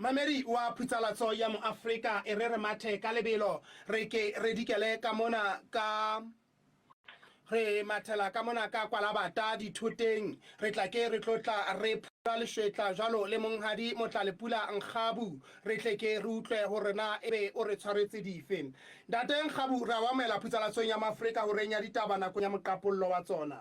Mamedi wa Phutsalatso ya Moafrika, e re re mathe ka lebelo, re ke re dikele ka mona ka re mathela ka mona ka Kwalabata dithoteng. Re tla ke re tlo tla re phula lešwetla jwalo le Monghadi Motlalepula Nkgabu, re tle ke re utlwe hore na ebe o re tshwaretse dife. Ntate Nkgabu, re a o amohela Phutsalatsong ya Moafrika horeng ya ditaba nakong ya moqapollo wa tsona.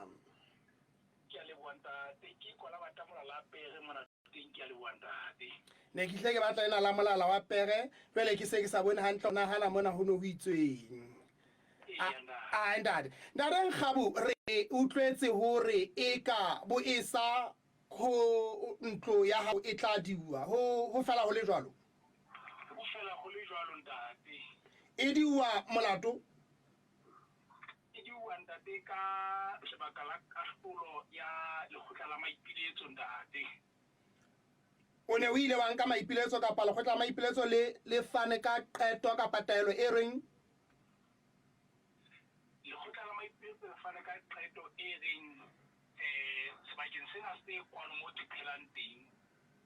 Ke a leboha ntate, ke Kwalabata molala wa pere mona teng, ke a leboha ntate. Ne ke hlile ke batla ena la molala wa pere, jwale ke se ke sa bone hantle ho nahana mona ho ne ho itsweng. A ntate. Ntate Nkgabu, re utlwetse hore eka bo esa ho ntlo ya hao e tla diuwa. Ho fela ho le jwalo? Ho fela ho le jwalo ntate. E diuwa molato? E diuwa ntate ka lebaka la kahlolo ya lekgotla la maipiletso ntate. O ne o ile wa nka maipiletso kapa lekgotla la maipiletso le le fane ka qeto kapa taelo e reng? Lekgotla la maipiletso le fane ka qeto e reng sebakeng sena se kwano mo ke phelang teng,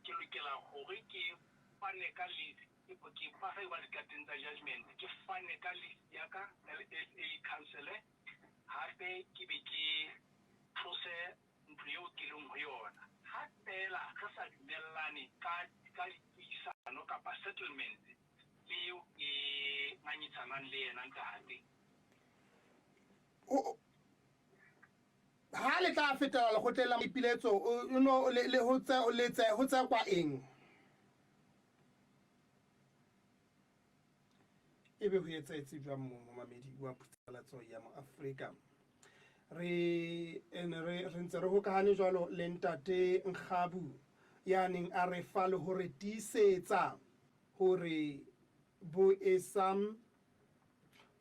ke lokela hore ke fane ka lease, ke fa ba dikateng tsa judgment, ke fane ka lease ya ka LSA council, hape ke be ke tlose ntlo eo ke leng ho yona. Ha feela re sa dumellane ka ka dipuisano kapa settlement le eo ke ngangisanang le yena ntate. Ha le tla fetela lekgotleng la maipiletso, no le ho tse le tse ho tsekwa eng? Ebe ho etsahetse jwang mo momamedi wa Phutsalatso ya Moafrika? Re ene re re ntse re hokahane jwalo le ntate Nkgabu ya neng a re fa le hore tiisetsa hore bo esa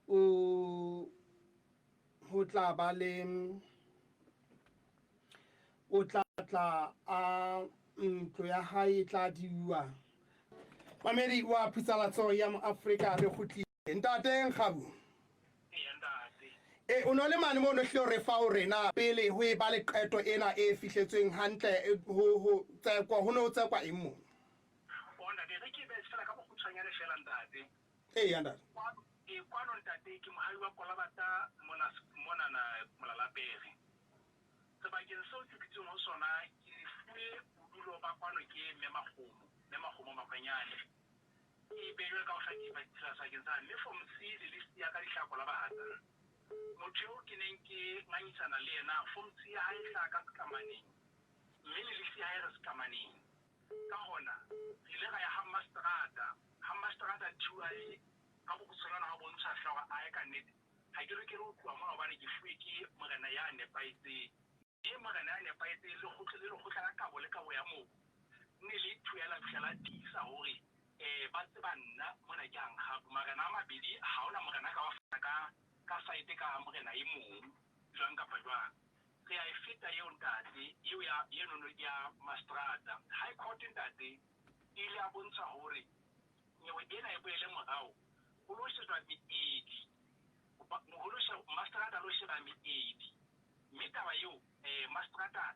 o ho tla ba le o tla tla a ntlo ya hae e tla diuwa. Mamedi wa Phutsalatso ya Moafrika, re kgutlile. Ntate Nkgabu. E, o no le mane mo no hlile re fa hore na pele ho e ba le qeto ena e fihletsweng hantle ho ho tsekwa ho ne ho tsekwa eng mo? O ntate, re ke be fela ka bokgutshwanyane fela ntate. Ee, ntate. E kwano ntate, ke mohai wa Kolabata mona monana Molalapere. Sebakeng seo ke dutseng ho sona ke fuwe bodulo ba kwano ke Mme Makgomo, Mme Makgomo Makwanyane. E be jwale ka ho hlakisa ditsela sebakeng sa mme Form C le list ya ka dihlako la bahata. Motho eo ke neng ke ngangisana le yena Form C ya hae e hlaha ka sekamaneng mme le list ya hae re sekamaneng. Ka hona re ile ra ya ha mmaseterata, ha mmaseterata Thuae ka bokgutshwanyane ha bontsha fela hore ae ka nnete ha ke lokele ho tloha mona hobane ke fuwe ke morena ya nepahetseng. Mme morena ya nepahetseng le kgotla le lekgotla la kabo le kabo ya mobu ne le thuya la fihla la tiisa hore ba tseba nna mona ke Hankgabu. Marena a mabedi ha hona morena a ka wa fana ka ka saete ka morena e mong jwang kapa jwang. Re a e feta eo ntate, eo ya enono ya mastrata. High Court ntate e ile ya bontsha hore nyewe ena e boele morao ho lo shejwa meedi, ho lo sheba mastrata a lo sheba meedi. Mme taba eo mastrata ha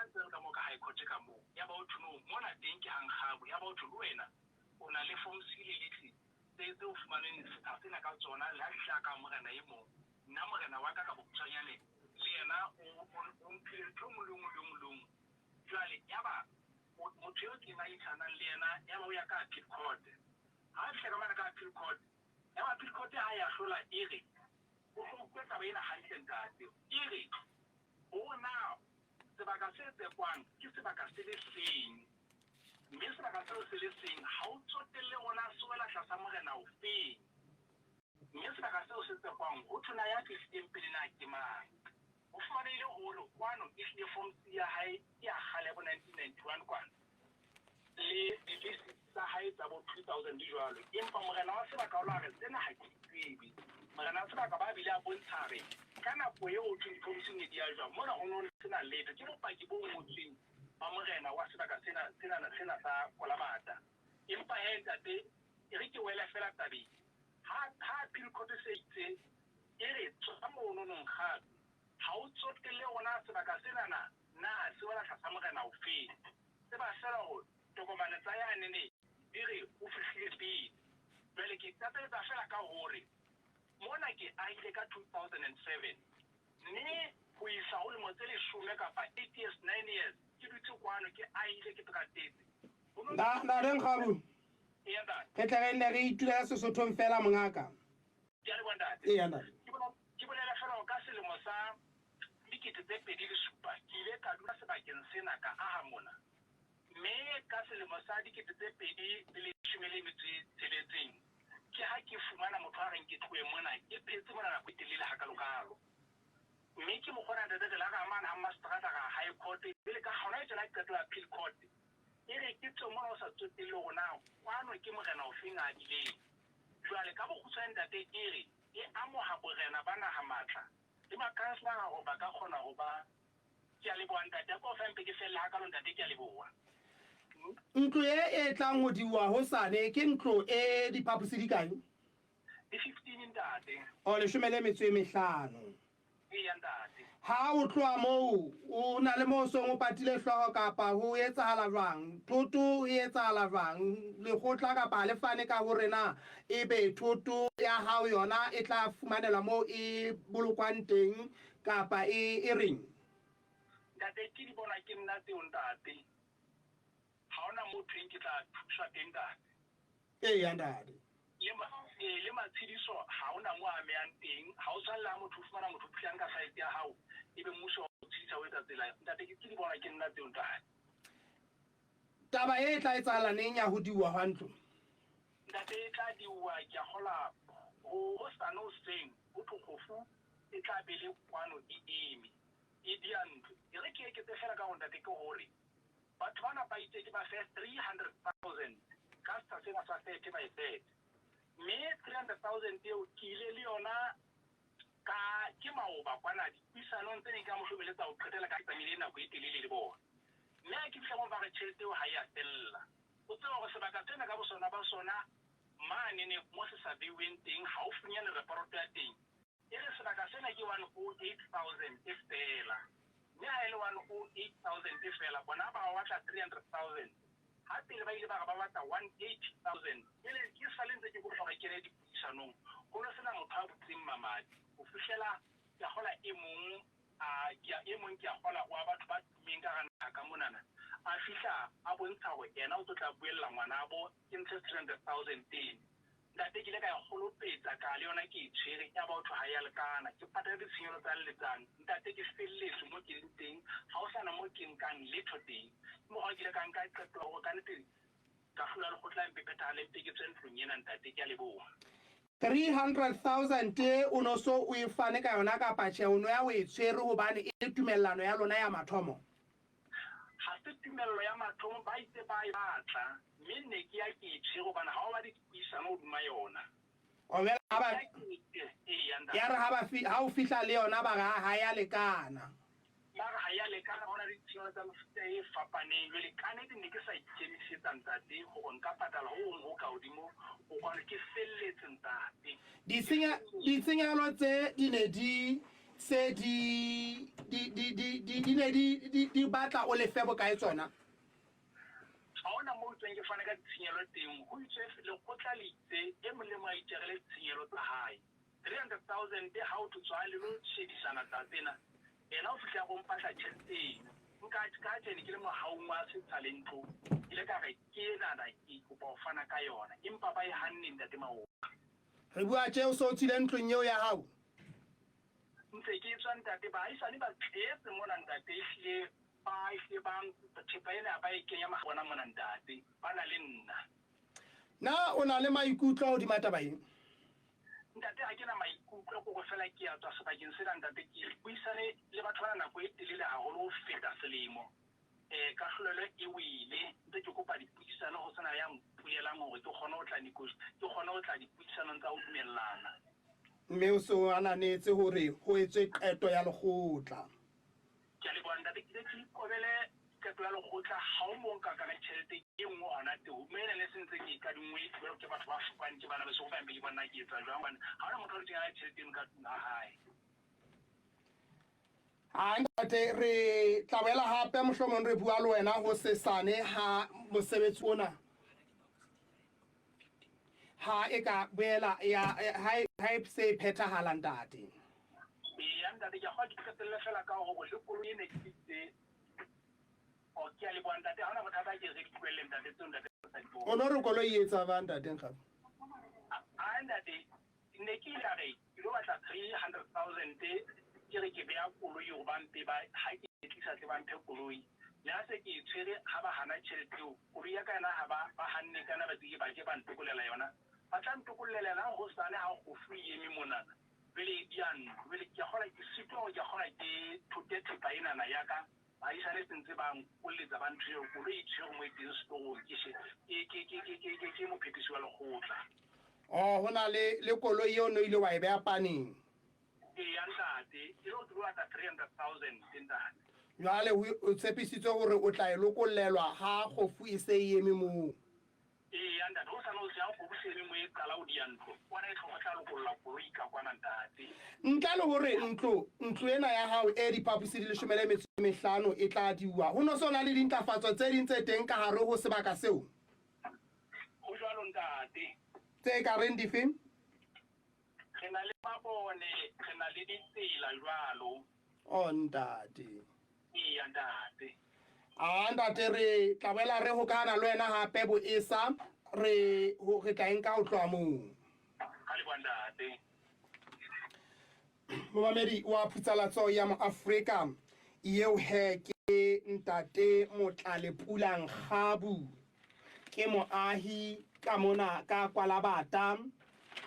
ntse re ka moo ka High Court ka moo, ya ba ho thwe no mona teng ke Hankgabu, ya ba ho thwe le wena o na le form C le little tse tse o fumaneng setsha sena ka tsona le ha di hlaha ka morena e mong. Nna morena wa ka ka bokgutshwanyane le yena o o mphile ntho e nngwe le e nngwe le e nngwe le e nngwe. Jwale yaba motho eo ke ngangisanang le yena yaba o ya ka appeal court. Ha a fihla ka mane ka appeal court, yaba appeal court ha e ahlola e re, o hlo utlwe taba ena hantle ntate, e re hore na sebaka se tsekwang ke sebaka se le seng, mme sebaka seo se le seng ha o tsotelle hore na se wela tlasa morena ofeng. Mme sebaka seo se tsekwang ho thwe na ya fihlileng pele na ke mang. Ho fumanehile hore kwano ehlile Form C ya hae ke ya kgale ya bo 1991 kwana le di-list tsa hae tsa bo 2000 di jwalo. Empa morena wa sebaka o la re tsena ha ke di tsebe. Morena wa sebaka ba bile a bontsha re ka nako eo ho thweng di-form C ne di ajwa mona ho ne ho sena letho. Ke bopaki bo ngotsweng ba morena wa sebaka sena sena sena sa Kolabata. Empa he ntate e re ke wele fela tabeng. Ha ha appeal court se itse e re tswa mono nong gape ha o tsotelle hore na sebaka senana na se wela tlasa morena ofeng. Tseba fela hore tokomane tsa yane ne di Mona ke ahile ka 2007 mme ho isa ho lemo tse leshome kapa 8 years, 9 years ke dutse kwano ke ahile ke tratetse. Ho no Na Ntate Nkgabu, Eya ntate. re tle re nne re itulele Sesothong fela mongaka. Ke a leboha ntate. Eya ntate. Ke bolela ke bolela fela hore ka selemo sa 2007 ke ile ka dula sebakeng sena ka aha mona. Mme ka selemo sa 2016 ke ha ke fumana motho a reng ke tlohe mona, ke phetse mona nako e telele hakalokalo. Mme ke mokgwa ona ntate re la ra mane ha mmaseterata ra High Court, jwale ka hona tjena qeto ya Appeal Court e re ke tswe mona o sa tsotelle hore na kwano ke morena ofeng a bileng. Jwale ka bokgutshwane ntate e re e amoha borena ba naha matla le makhanselara hore ba ka kgona ho ba. Ke a leboha ntate. A ko fe mpe ke felle hakalo ntate, ke a leboha. Ntlo e e tlang ho diuwa hosane ke ntlo e diphaposi di kae? Di 15 ntate. O 15. Eya ntate. Ha o tloha moo o na le moo o seng o patile hlooho kapa ho etsahala jwang? Thoto e etsahala jwang? Lekgotla kapa ha le fane ka hore na ebe thoto ya hao yona e tla fumanelwa moo e bolokwang teng kapa e e reng? Ntate ke di bona ke nna tseo ntate. Ha hona moo thweng ke tla thuswa teng ntate. Eya ntate. Le ma, ee, le matshediso ha hona moo a amehang teng. Ha o tshwane le ha motho o fumana motho o phulang ka saete ya hao ebe mmuso wa o tshedisa o etsa tsela. Ntate ke ke di bona ke nna tseo ntate. Taba e e tla etsahala neng ya ho diuwa hwa ntlo? Ntate e tla diuwa ke a kgola ho hosane hoseng ho thwe kgofu e tla be le kwano e eme e dia ntlo. E re ke eketse fela ka hore ntate ke hore batho bana ba itse ke ba fe 300,000 ka setsha sena sa 30 by 30 mme 300,000 eo ke ile le yona ka ke maoba kwana dipuisanong tse neng ke ka mohlomong le tsa ho qetela ka tsamaile nako e telele le bona. Mme ha ke fihla moo ba re tjhelete eo ha e a fella. O tseba hore sebaka sena ka bosona ba sona mane ne mo se sa beuweng teng haufinyane reporoto ya teng e re sebaka sena ke 108,000 e feela. Mme ha e le 108,000 e feela bona ba batla 300,000. Ha pele ba ile ba re ba batla 180,000. Jwale ke sale ntse ke kopa hore ke kene dipuisanong. Ho no sena motho a butseng mamati ho fihlela ke a kgola e mong a ke a e mong ke a kgola wa batho ba tummeng ka hara naha ka monana a fihla a bontsha hore yena o tlo tla buella ngwanabo ke ntshe 300,000 teng. Ntate ke ile ka e kgolopetsa ka le yona ke e tshwere yaba ho thwe ha ya lekana ke patale ditshenyehelo tsa leletsano. Ntate ke felletswe mo ke leng teng ha ho sana mo ke nkang letho teng. Ke mokgwa ke ile ka nka qeto ya hore ka nnete kahlolo ya lekgotla e mpe phethahale mpe ke tswe ntlong ena ntate ke a leboha. 300,000 o no so o e fane ka yona kapa tjhe o no ya o e tshwere hobane e le tumellano ya lona ya mathomo? Ha se tumello ya mathomo, ba itse ba e batla, mme ne ke ya ke e tshwere hobane ha o ba le dipuisano hodima yona. O bela ha ba Ke ya ke e tshwere, eya ntate. Ya re ha ba fi, ha o fihla le yona ba re ha ya lekana. Ba re ha ya lekana, ho na le ditshenyehelo tsa mefuta e fapaneng. Jwale kannete ne ke sa ikemisetsa ntate hore nka patala ho hong ho ka hodimo ho kwano, ke felletse ntate. Ditshenya, ditshenyehelo tse di ne di se di di di di di di ne di di di batla o lefe bokae tsona? Ha hona moo itsweng ke fane ka ditshenyehelo teng. Ho itswe lekgotla le itse e mong le mong a itjarele ditshenyehelo tsa hae. 300,000 ha ho thwe tswa le lo shebisana taba tsena. Yena o fihla a go mpatla tjhelete eno. Nka ka tjene ke le mohaung wa setsha le ntlo. Ke ile ka re ke enana ke kopa ho fana ka yona. Empa ba e hanne ntate Maoka. Re bua tje o se o tswile ntlong eo ya hao? Ntse ke tswa ntate, baahisane ba tletse mona ntate, ehlile ba ehlile ba thepa ena ba e kenya bona mona ntate, ba na le nna. Na o na le maikutlo hodima taba e? Ntate, ha ke na maikutlo, ke hore feela ke a tswa sebakeng sena ntate, ke buisane le batho bana nako e telele haholo ho feta selemo. Kahlolelo e wele, ntse ke kopa dipuisano ho sena ya mpulelang hore ke kgone ho tla ke kgone ho tla dipuisanong tsa ho dumellana. Mme o se o ananetse hore ho etswe qeto ya lekgotla. Ke a leboha ntate, ke ile ke ikobele qeto ya lekgotla, ha o moo nka ka tjhelete e nngwe hona teng. Mme ena ne se ntse ke e kadinngwe jwalo ke batho ba fapane ke bana beso, kopa mpe ke bona ke etsa jwang hobane ha hona motho a dutseng a na le tjhelete eno ka tlung ha hae. Ha ntate, re tla boela hape mohlomong re bua le wena hosesane ha mosebetsi ona. ha e ka boela ya ha e ha e se e phethahala ntate. Eya ntate, ke a kgolwa ke qetelle fela ka hore le koloi e ne ke itse. Oh, ke a leboha ntate, ha hona bothata ke re di tlohelle ntate tseo ntate re sa di O no re koloi e etsa bang ntate Nkgabi? A ntate, ne ke ile re ke lo batla 300,000 ke re ke beha koloi hore ba mpe ba ha ke e tlisa tle ba mphe koloi. Le ha se ke e tshwere ha ba hana tjhelete eo, koloi ya ka yona ha ba ba hanne kana ba ke ba ke ba ntokolela yona. Ba tla ntokollela yona hosane ha kgofu e eme monana. Jwale e diya ntlo. Jwale ke a kgolwa ke sitwa hore ke a kgolwa ke thote thepa enana ya ka. Baahisane se ntse ba nkolletsa ba ntho eo koloi e tshwere mo e teng setorong ke she ke ke ke ke ke ke ke mophethisi wa lekgotla. Oh, ho na le le koloi eo no ile wa e beha paneng. Eya ntate, e le hore ke lo batla 300,000 ntate. Jwale o tshepisitswe hore o tla e lokollelwa ha kgofu e se e eme moo. Eya ntate, hosane hoseng ha kgofu se eme moo e qala ho diya ntlo, kwana e tlho o tla lokolla koloi ka kwana ntate. Ntle le hore ntlo, ntlo ena ya hao e diphaposi di leshome le metso e mehlano e tla diuwa, ho no se na le dintlafatso tse ding tse teng ka hare ho sebaka seo? Ho jwalo ntate. Tse ka reng dife? Re na le mabone, re na le ditsela jwalo. Oh ntate. Eya ntate. A ntate re tla boela re hokahana le wena hape boesa re ho re tla e nka ho tloha moo. Ka leboha ntate. Momamedi wa Phutsalatso ya Moafrika eo he ke ntate Motlalepula Nkgabu. Ke moahi ka mona ka Kwalabata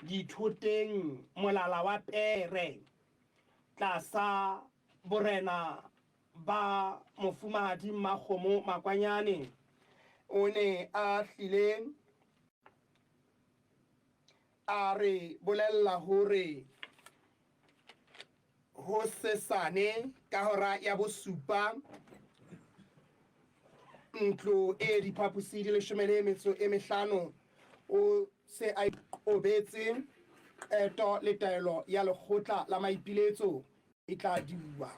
dithoteng molala wa pere tlasa borena ba mofumahadi Mmakgomo Makwanyane. O ne a hlile a re bolella hore hosesane ka hora ya bosupa ntlo e diphaposi di leshome le metso e mehlano o se a iqobetse qeto le taelo ya lekgotla la maipiletso e tla diuwa.